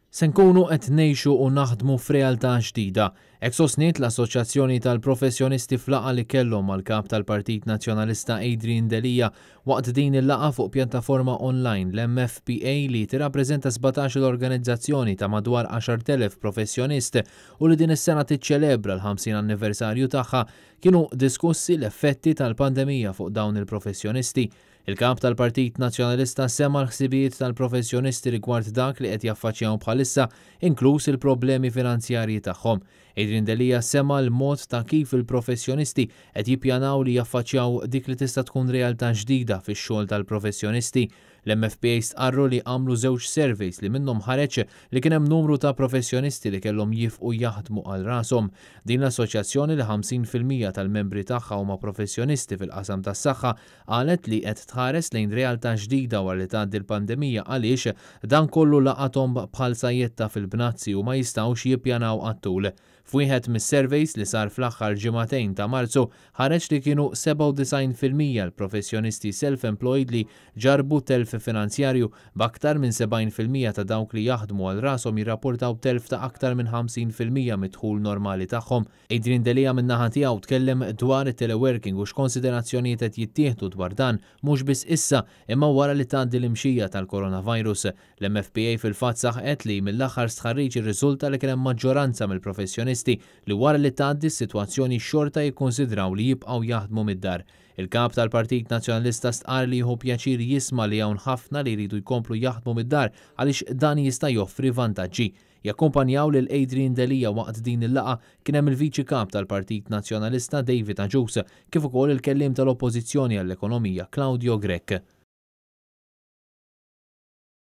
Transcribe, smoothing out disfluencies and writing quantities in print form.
Se nkunu qed ngħixu u naħdmu f'realtà ġdida. Hekk sostniet l-Assoċjazzjoni tal-Professjonisti f'laqgħa li kellhom mal-Kap tal-Partit Nazzjonalista Adrian Delia. Waqt din il-laqgħa fuq pjattaforma online, l-MFPA li tirrappreżenta 17-il organizzazzjoni ta' madwar 10,000 professjonist u li din is-sena tiċċelebra l-50 anniversarju tagħha, kienu diskussi l-effetti tal-pandemija fuq dawn il-professjonisti. Il-Kap tal-Partit Nazzjonalista sema' l-ħsibijiet tal-professjonisti rigward dak li qed jaffaċċjaw bħalissa, inkluż il-problemi finanzjarji tagħhom. Adrian Delia sema' l-mod ta' kif il-professjonisti qed jippjanaw li jaffaċċjaw dik li tista' tkun realtà ġdida fix-xogħol tal-professjonisti. L-MFPA stqarru li għamlu żewġ surveys li minnhom ħareġ li kien hemm numru ta' professjonisti li kellhom jifqu jaħdmu għal rashom. Din l-assoċjazzjoni li 50% tal-membri tagħha huma professjonisti fil-qasam tas-saħħa qalet li qed tħares lejn realtà ġdida wara li tgħaddi l-pandemija għaliex dan kollu laqathom bħal sajjetta fil-bnazzi u ma jistgħux jippjanaw għat-tul. F'wieħed mis-surveys li sar fl-aħħar ġimagħtejn ta' Marzu ħareġ li kienu 97% l-professjonisti self-employed li ġarrbu telf finanzjarju, b'aktar minn 70% ta' dawk li jaħdmu għal rashom jirrapportaw telf ta' aktar minn 50% mid-dħul normali tagħhom. Adrian Delia min-naħa tiegħu tkellem dwar it-teleworking u x'konsiderazzjonijiet qed jittieħdu dwar dan mhux biss issa imma wara li tgħaddi l-imxija tal-coronavirus. L-MFPA fil-fatt saħqet li mill-aħħar stħarriġ irriżulta li kien hemm maġġoranza mill-professjonisti li wara li tgħaddi s-sitwazzjoni xorta jikkonsidraw li jibqgħu jaħdmu mid-dar. Il-kap tal-Partit Nazzjonalista stqarr li jieħu pjaċir jisma' li hawn ħafna li jridu jkomplu jaħdmu mid-dar għaliex dan jista' joffri vantaġġi. Jakkumpanjaw lil Adrian Delia waqt din il-laqgħa kien hemm il-Viċi Kap tal-Partit Nazzjonalista David Agius kif ukoll il-kelliem tal-Oppożizzjoni għall-Ekonomija Claudio Grech.